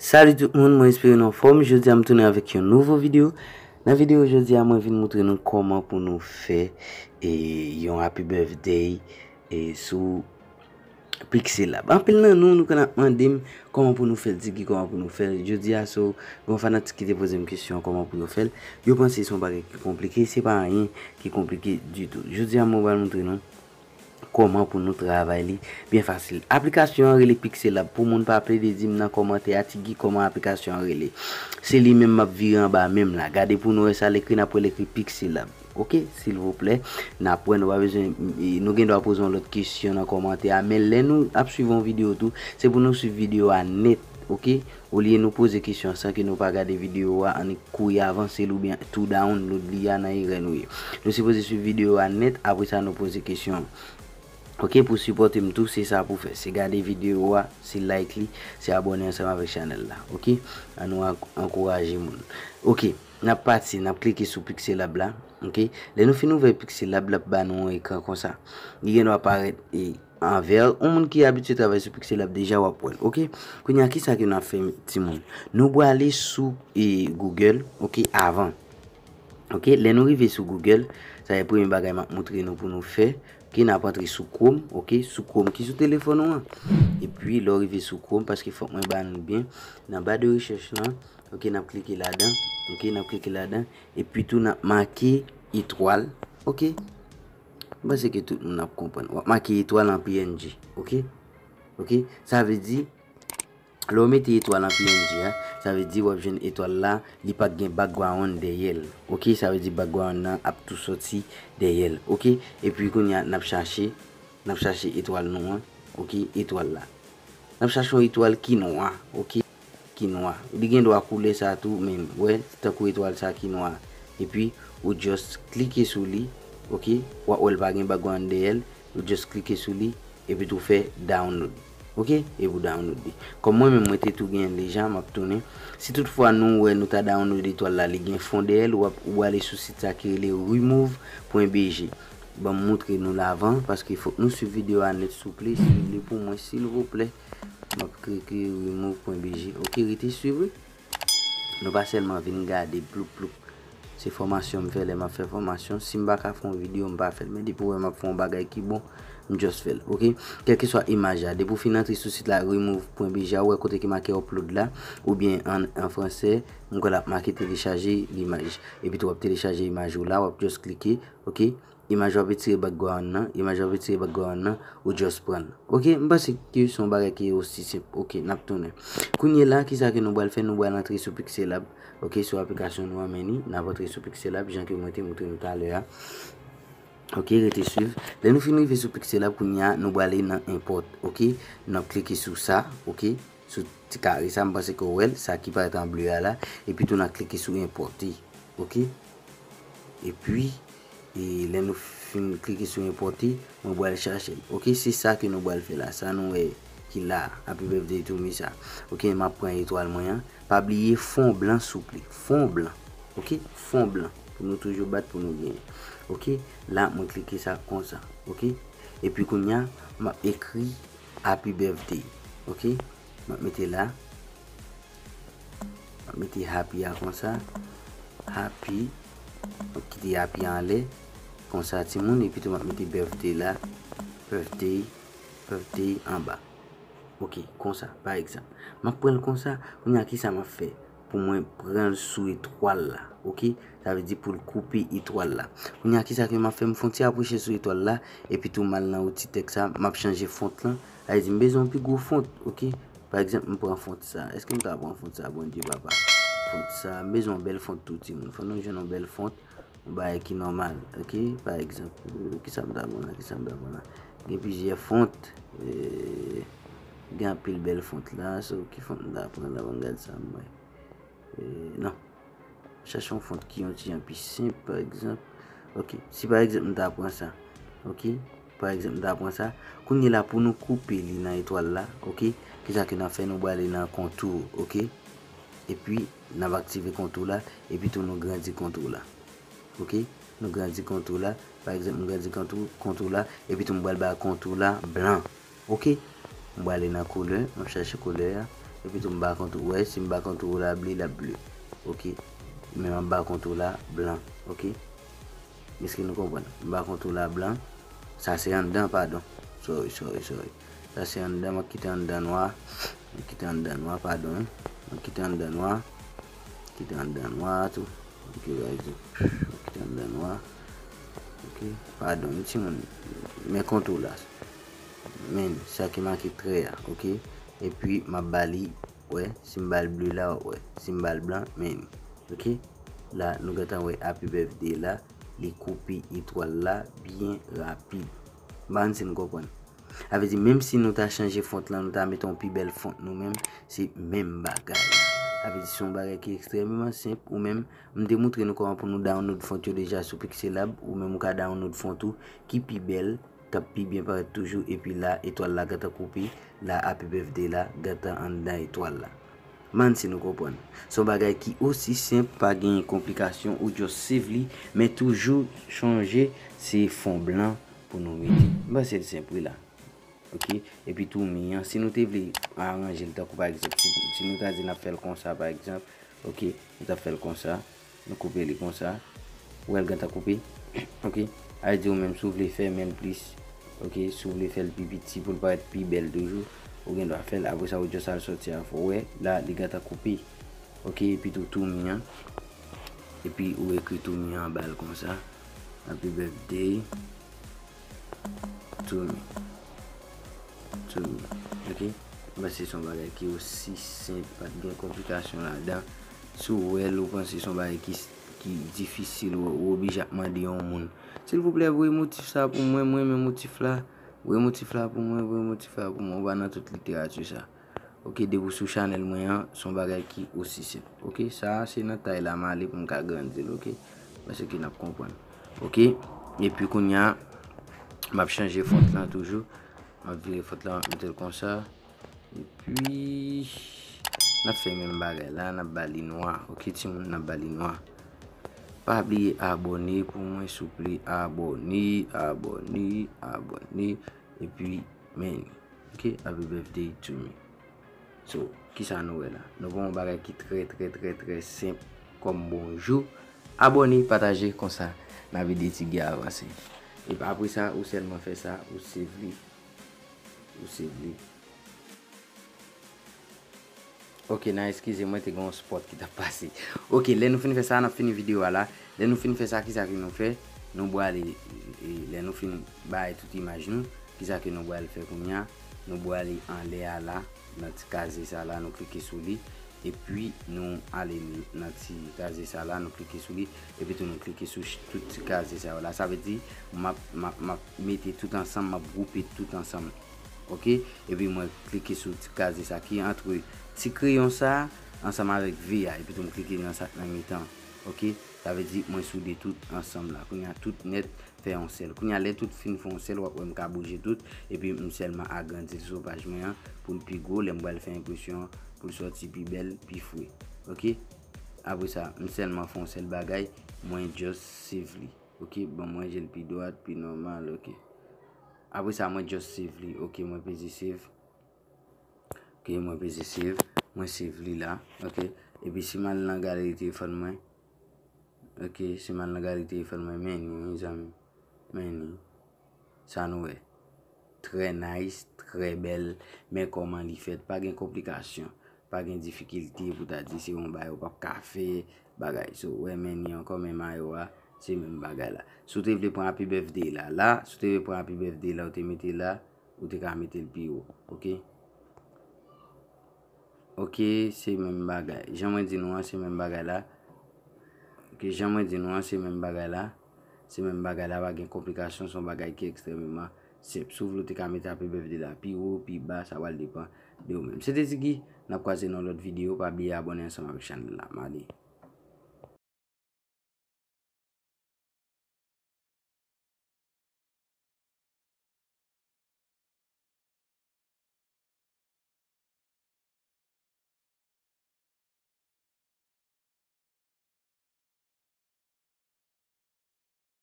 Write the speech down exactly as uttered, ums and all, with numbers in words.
Salut tout moun, mwen espere nou anfòm. Jodi a m tounen avèk yon nouvo videyo. Nan videyo jodi a, mwen vin moutre nou kòman pou nou fè e, yon happy birthday e, sou Pixelab. Anpil nan nou, nou konn ap mande m kòman pou nou fè l, Tiggy, kòman pou nou fè l. Jodi a, so, gen yon fanatik ki te poze m kesyon kòman pou yo fè l. Yo panse se yon bagay ki konplike, se pa anyen ki konplike ditou. Jodi a, mwen pral moutre nou kòman pou nou travay li byen fasil. Aplikasyon an rele Pixelab. Pou moun pa plede di m nan kòmantè a, Tiggy, kòman aplikasyon an rele. Se li menm m ap vire anba men m la. Gade pou nou wè sa l ekri, n ap wè l ekri Pixelab. Oke, silvouplè, n ap wè, nou pa bezwen, e, nou gen dwa poze yon lòt kesyon nan kòmantè a, men lè nou ap swiv yon videyo tou, se pou nou swiv videyo a nèt, oke? Olye nou poze kesyon san ke nou pa gade videyo a, annik kouri avanse l oubyen tou download li a, nan erè nou ye. Nou sipoze swiv videyo a nèt, apre sa nou poze kesyon an. Oke, pou sipòte m tou, se sa pou fè. Se gade videyo a, se like li, se abòne ansanm avèk chanèl la. Oke? An nou ank-, ankouraje moun. Oke, n ap pati, n ap klike sou Pixelab la. Oke? Lè nou fin ouvè Pixelab, l ap ba nou yon ekran konsa. Li gen dwa parèt e, an vè. Yon moun ki abitye travay sou Pixelab deja, w ap wè l. Oke? Kounye a, kisa ke n ap fè, timoun? Nou prale sou e, Google, oke, avan. Oke, lè nou rive sou Google, sa se premye bagay m ap moutre nou pou nou fè. Oke, n ap antre sou Chrome, oke, sou Chrome ki sou telefòn ou an. Epi, lè w rive sou Chrome, paske fòk mwen ba nou byen, nan ba de rechèch lan, oke, n ap klike ladan, oke, n ap klike ladan, epi tou n ap make etwal, oke. M panse ke tout moun ap konprann. W ap make etwal an P N G, oke? Oke, sa vle di, lè w mete etwal an P N G a, sa vle di w ap jwenn etwal la, li pa t gen background dèyè l. Oke, sa vle di background nan ap tou soti dèyè l. Oke, epi kounye a, n ap chache, n ap chache etwal nou an. Oke, etwal la. N ap chache yon etwal ki nwa, oke, ki nwa. Li gen dwa koulè sa tou, men, wè, tankou etwal sa ki nwa. Epi, ou just klike sou li, oke, w ap wè l pa gen background dèyè l, ou just klike sou li, epi tou fè download. Oke? Epi w download li. Kòm mwen menm, mwen te tou genyen l deja, m ap tounen. Si toutfwa nou wè nou ta download etwal la, li gen fon dèyè l, w ap, ou ale sou sit sa ki rele remove pwen B G. Ban m moutre nou l avan, paske fòk nou swiv videyo a nèt, souple, swiv li pou mwen, silvouplè. M ap klike remove pwen B G. Oke, rete swiv, wi. Nou pa sèlman vin gade, ploup, ploup. Se fòmasyon m fè lè m ap fè fòmasyon. Si m pa ka fè yon videyo, m pa fè l. Men depi w wè m ap fè yon bagay ki bon, m just fè l, oke? Kèlkeswa imaj la, depi w fin antre sou sit la, remove pwen B G a, ou wè kote ki make upload la, oubyen an, an fransè, m kwè l ap make telechaje limaj. Epi tou w ap telechaje imaj ou la, w ap just klike, oke? Imaj w ap retire background nan, imaj w ap retire background nan, ou just pran l. Oke, m panse ke se yon bagay ki osi senp. Oke, n ap tounen. Kounye la, kisa ke nou pral fè? Nou pral antre sou Pixelab. Oke, sou aplikasyon nou an, men ni, n ap antre sou Pixelab, jan ke mwen te moutre nou talè a. Oke, rete swiv. Lè nou fin rive sou Pixelab, kounye a, nou prale nan import. Oke, n ap klike sou sa, oke, sou ti kare sa, m panse ke w wè l, sa ki parèt an ble a la, epi tou n ap klike sou enpòte. Oke? Epi, e lè nou fin klike sou enpòte, mwen pral chache l. Oke, se sa ke nou pral fè la. Sa nou wè ki la, Happy Birthday to me sa. Oke, m ap pran etwal mwen an. Pa bliye fon blan, souple. Fon blan. Oke, fon blan. Pou nou toujou bat pou nou genyen. Oke, la, mwen klike sa konsa. Oke, epi kounye a, m ap ekri Happy Birthday. Oke, m ap mete la. M ap mete happy a konsa. Happy. M ap kite happy a anlè. Konsa, timoun. Epi tou, m ap mete birthday la. Birthday. Birthday anba. Oke, konsa, pa egzanp. M ap pran l konsa. Kounye a, kisa m ap fè? Pou mwen pran l sou etwal la. Oke? Sa vle di pou l koupe etwal la. Kounye a, kisa ke m ap fè? M fè yon ti apwoche sou etwal la. Epi tou, m al nan outi tèks sa. M ap chanje font lan. Sa vle di, m bezwen yon pi gwo font. Oke? Pa egzanp, m pran font sa. Èske m ta pran font sa, Bondye papa? Font sa, m bezwen yon bèl font tou, timoun. Fò nou jwenn yon bèl font. Yon bagay ki nòmal, oke? Pa egzanp, kisa m ta pran la, kisa m ta pran la? Gen plizyè font, e, gen anpil bèl font la, so ki font m ta pran la, ban m gad sa m wè. E, non. Chache yon font ki yon ti jan pi senp, pa egzanp. Oke, si pa egzanp m ta pran sa, oke? Pa egzanp, m ta pran sa. Kounye la, pou nou koupe li nan etwal la, oke? Kisa ke n ap fè? Nou prale nan kontou, oke? Epi, n ap aktive kontou la, epi tou nou grandi kontou la. Oke? Nou grandi kontou la. Pa egzanp, m grandi kontou, kontou la, epi tou m pral ba kontou la blan. Oke? M prale nan koulè, m ap chache koulè a. Epi tou m ba kontou, wè, si m ba kontou la ble, l ap ble. Ok. Men m ap ba kontou la blan. Ok. Èske nou konprann? M ba kontou la blan. Sa se anndan, padon. Sorry, sorry, sorry. Sa se anndan, m ap kite anndan nwa. M ap kite anndan nwa, padon, wi. M ap kite anndan nwa. Kite anndan nwa tou. Ok, guys. M ap kite anndan nwa. Ok. Padon, wi, timoun. Men kontou la. Men, sa ki make trè a, ok? Epi, m ap ba li, wè, si m ba l ble la, wè, si m ba l blan, men, ok? La, nou gentan wè Happy Birthday la, li koupe etwal la byen rapid. M pa konn si nou konprann. Sa vle di, menm si nou ta chanje font lan, nou ta mete yon pi bèl font nou menm, se menm bagay la. Sa vle di, se yon bagay ki ekstrèmeman senp, ou menm, m te montre nou kòman pou nou download font yo deja sou Pixelab, ou menm ou ka download font ou ki pi bèl, k ap pi byen parèt toujou, epi la, etwal la gentan koupe, la, Happy Birthday la gentan anndan etwal la. Man, si nou konprann. Se yon bagay ki osi senp, pa gen konplikasyon, ou just save li, men toujou chonje se fon blan pou nou mete. M panse l senp, wi, la. Ok? Epi tou mi an, si nou te vle aranje l tankou pa egzanp, si, si nou ta di n ap fè l konsa, pa egzanp, ok, nou t ap fè l konsa, nou koupe li konsa, ou wè l gentan koupe, ok? Sa vle di ou menm, si w vle fèmen l plis, ok, si w vle fè l pi piti pou l parèt pi bèl toujou, ou gen dwa fè l. Apre sa, ou just al sòti a fò, ou wè, la, li gentan koupe, ok? Epi tou, tou mi an, epi ou ekri tou mi an anba l konsa, Happy Birthday to me. To me. Ok? M panse se yon bagay ki osi senp, pa t gen konplikasyon ladan. Si w wè l, ou panse se yon bagay ki, ki difisil, ou, ou oblije ap mande yon moun, silvouplè, voye motif sa pou mwen, mwen renmen motif la. Voye motif la pou mwen, voye motif la pou mwen. Ou pa nan tout literati sa. Ok, depi w sou chanèl mwen an, se yon bagay ki osi senp. Ok, sa a se nan tay la m ale pou m ka grandi l, ok? Paske n ap konprann. Ok, epi kounye a, m ap chanje font lan toujou. M ap vire font lan, mete l konsa. Epi, n ap fè menm bagay la, n ap ba li nwa. Ok, timoun, n ap ba li nwa. Pa bliye abòne pou mwen, souple. Abòne, abòne, abòne. Epi, men, ok, Happy Birthday to me. So, kisa nou wè la? Nou pran yon bagay ki trè, trè, trè, trè senp kòm bonjou. Abòne, pataje, konsa n ap ede Tigi avanse. Epi apre sa, ou sèlman fè sa, ou save li. Ou save li. Ok, nan eskize mwen, te gen yon spot ki t ap pase. Ok, lè nou fin fè sa, n ap fini videyo a la. Lè nou fin fè sa, kisa ke nou fè? Nou pral, e, lè nou fin bay tout imaj nou, kisa ke nou pral fè kounye a? Nou pral anlè a la, nan ti kaze sa la, nou klike sou li. Epi nou ale nan ti kaze sa la, nou klike sou li. Epi tou nou klike sou ch-, tout ti kaze sa yo la. Sa vle di, m ap, m ap, m ap mete tout ansanm, m ap gwoupe tout ansanm. Ok? Epi mwen klike sou ti kaze sa ki antre ti kreyon sa ansanm avèk V a. Epi tou m klike nan sa k nan mitan. Ok? Sa vle di mwen soude tout ansanm la. Kounye a tout nèt fè yon sèl. Kounye a lè tout fin fè yon sèl, w ap wè m ka bouje tout. Epi m sèlman agrandi l sou paj mwen an pou l pi gwo. Lè m pral fè enpresyon pou l sòti pi bèl, pi fre. Ok? Apre sa, m sèlman fè yon sèl bagay. Mwen just save li. Ok? Ban mwen je l pi dwat, pi nòmal. Ok? Apre sa, mwen just save li. Ok, mwen peze save. Ok, mwen peze save. Mwen save li la. Ok? Epi si m al nan galeri telefòn mwen. Ok, si m al nan galeri telefòn mwen, men ni, mezanmi. Men ni. Sa nou wè. Trè nice, trè bèl. Men kòman li fèt. Pa gen konplikasyon. Pa gen difikilte pou ta di se yon bagay ou p ap ka fè, bagay. So, ou wè men ni ankò, men mayo a, se menm bagay la. Si w te vle pran Happy Birthday la, la, si w te vle pran Happy Birthday la, ou te mete la, ou te ka mete l pi wo. Ok? Ok, se menm bagay. Jan mwen di nou an, se menm bagay la. Ok, jan mwen di nou an, se menm bagay la. Se menm bagay la, pa gen konplikasyon, se yon bagay ki ekstrèmeman senp. Si w vle, ou te ka mete Happy Birthday la pi wo, pi ba, sa pral depann de ou menm. Se te Tigi, n ap kwaze nan lòt videyo, pa bliye abòne ansanm avèk chanèl la. M ale.